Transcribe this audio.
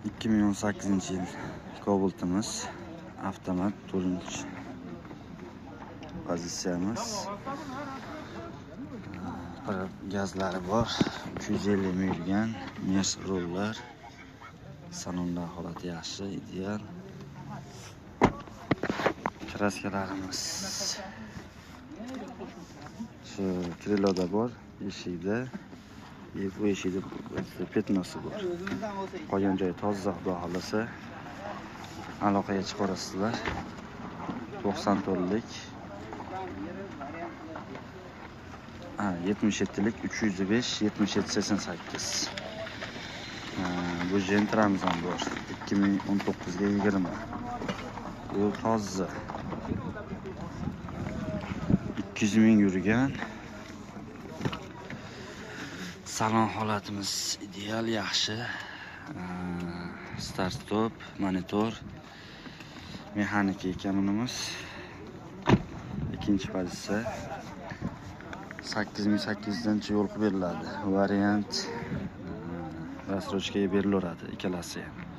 2018 yil Cobalt'imiz, avtomat, to'rtinchi pozitsiyamiz. Bir gazlari bor, 350 ming yurgan, Merc rullar, salonlar holati yaxshi, ideal. Kraskalarimiz shu крыло da bor, eshikda и bu eshikda пятно si bor. Qolgan joyi toza, xudo xohlasa. Aloqaga chiqarasizlar. 94lik, ha, 77lik 305 77 88. Bu Gentramiz ham bor. 2019 ga 20. Bu toza. 200 ming yurgan. Salon holatimiz ideal, yaxshi. Start stop, monitor, mexanika ekan bunimiz. Ikkinchi pozitsiya. 8800 dancha yo'l qilib beriladi. Variant, рассрочка ga berilaveradi ikkalasi ham.